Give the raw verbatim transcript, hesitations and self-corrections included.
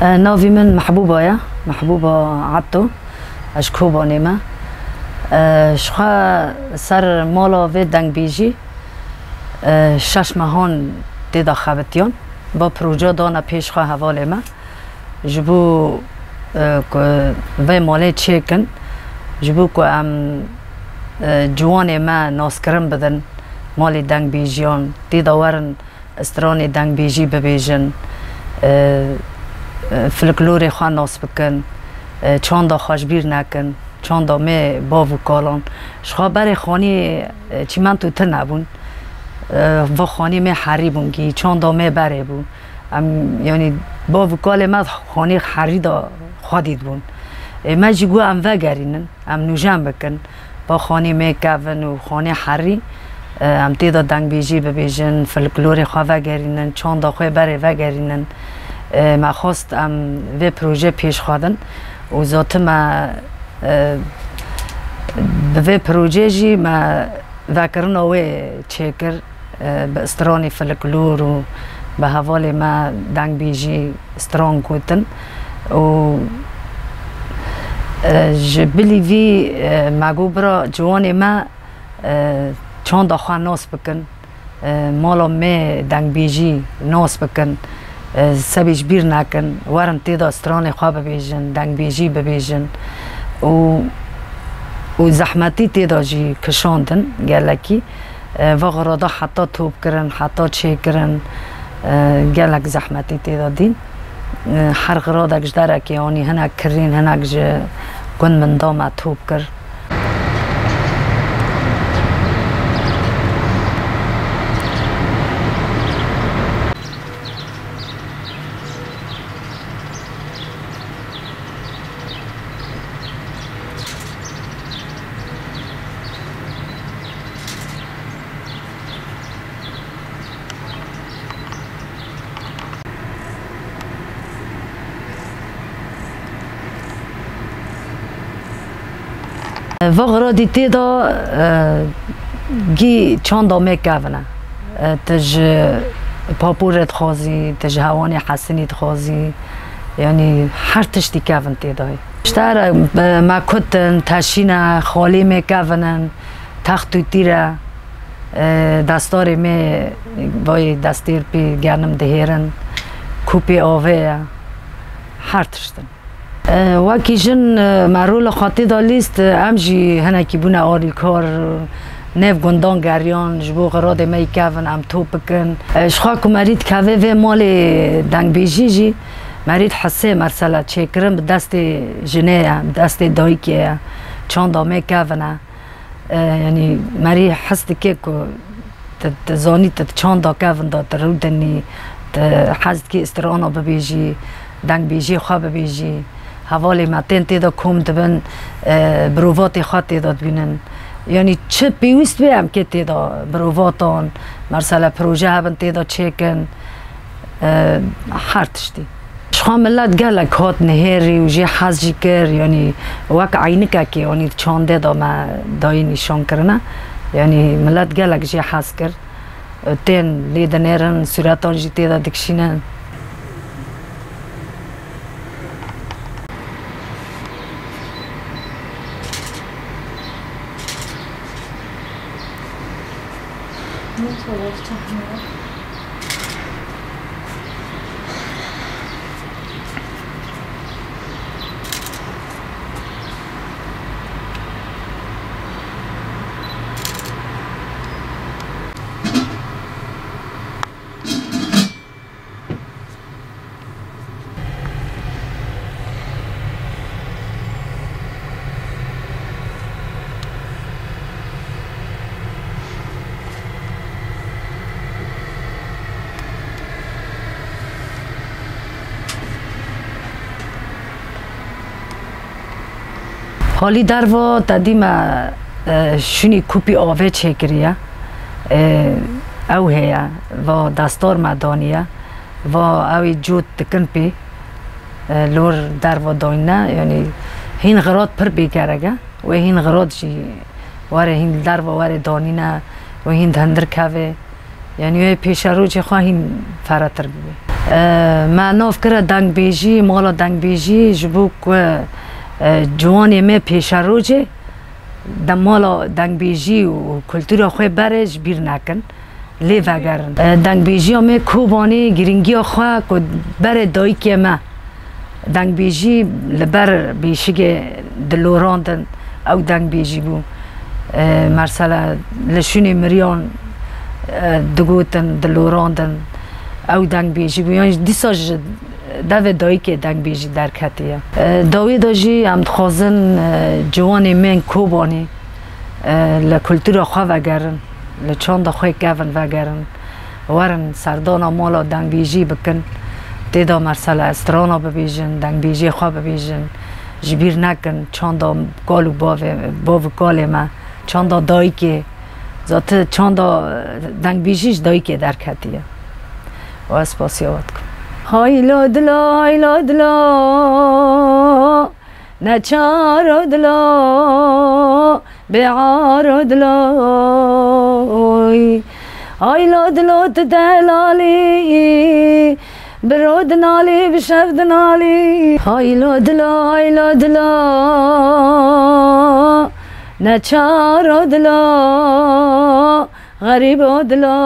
E, navî min Mehbûba ye, Mehbûba Ebdo. Ez ji Kobanê me. E, ji xwe ser mala vê dengbêjî, e, şeş mehan tê de xebitiyan. Va proje dane pêş xwe hevalê me. Ji bo, e, ku vê malê çêkin, ji bo ku em, e, ciwanê me naskirin bidin, malê dengbêjiyan, tê de werin stranê dengbêjî bibêjin, e, e, folklorê xwe nas bikin, e, çanda xwe ji bîr nekin, çanda me bav û kalan. Ji xwe berê xanî, e, çîmento tune bûn. E, va xanî me herî bûn kî, çanda me berê bû. Em, yanî, bav û kalê me xanî herî de xwedî dibûn. E, me jî got em vegerînin, em nûjen bikin. Ba xanî me kevin û xanî herî, e, em tê de dengbêjî bibêjin, folklorê xwe vegerînin, çanda xwe berê vegerînin. E, me xwest em vê proje pêş xwe din û zotî me, e, bi vê proje jî me vekirina wê çêkir, e, bi stranê folklor û bi hevalê me dengbêjî stran gotin û, e, ji bilî vî, e, me got bira ciwanê me, e, çanda xwe nas bikin, e, mala me dengbêjî nas bikin, e, sebê ji bîr nekin, werin tê de stranê xwe bibêjin, dengbêjî bibêjin û, û zehmetî tê de jî kişandin gelekî. E, va xirada heta top kirin, heta çêkirin, e, gelek zehmetî tê de dîn. E, her xiradek ji derekê anî, hinek kirîn, hinek ji gund min da me top kir. Va xiradî tê de, e, gî çanda me kevin e. E, tu ji papûrê dixwazî, tu ji hewanê hesinî dixwazî, yanî her tiştî kevin tê de ye. Ji te re, e, me kutin, teşîn e, xalê me kevin in, text û tîr e, e, destarê me vayê destêr pê genim dihêrin, kûpê avê ye, her tiştin. E, wekî jin, e, me rola xwe tê de lîst, e, em jî hinekî bûne alîkar, nêv gundan geriyan, ji bo xiradê me yî kevin, em top bikin. E, ji xwe ku merî dikeve vê malê dengbêjî jî, merî dihise mesela çêkirin bi destê jinê ye, bi destê dayikê ye, çanda me kevin e. E, yanî merî his dike ku tu, tu zanî tu çanda kevin de tu rûdinî, tu hez dikî strana bibêjî, dengbêjiyê xwe bibêjî. Hevalê me tên tê de kom dibin, e, birovatê xwe tê de dibînin. Yanî çi pêwîst be em kê tê de birovatan, mesela proje hebin tê de çêkin, e, her tiştî. Ji xwe milet gelek hat nihêrî û jê hez jî kir, yanî wek eynikekê, yanî çandê de me dayî nîşan kirine. Yanî milet gelek jê hez kir. Tên lê dinêrin, sûretan jî tê de dikişînin. Halî derva te dî me, e, şûnî kûpî avê çêkiriye. E, ew heye, va destar me daniye. Va ew ê cot dikin pê, e, lor derva dayne, yanî hîn xirat pir bêgerek e. Wê hîn xirat jî were hîn li derva were danîne, wê hîn di hundir keve. Yanî wê pêşerojê xwe hîn ferehtir bibe. E, me nav kire dengbêjî, mala dengbêjî, ji bo ku, e, ciwanê me pêşerojê de mala dengbêjî û kultura xwe berê ji bîr nekin, lê vegerin. E, dengbêjiya me Kobanê girîngiya xwe ku berê dayikê me dengbêjî li ber bêşigê dilorandin, ew dengbêjî bû. E, mersele li şûnê miriyan, e, digotin, dilorandin, ew dengbêjî bû. Yan jî dîsa ji devê dayikê dengbêjî derketiye. E, dawî de jî em dixwazin, e, ciwanê me yên Kobanê, e, li kultura xwe vegerin, li çanda xwe kevin vegerin, werin serdana mala dengbêjî bikin, tê de mersele strana bibêjin, dengbêjiyê xwe bibêjin, ji bîr nekin çanda kal û bavê, bav û kalê me, çanda dayikê, zati çanda dengbêjî ji dayikê derketiye. Û ez spasiya we dikim. Haylo dilo, haylo dilo, neçaro dilo, bêaro dilo. Haylo dilo, tu delalî, bi ro dinalî, bi şev dinalî. Haylo dilo, haylo dilo, neçaro dilo, xerîbo dilo.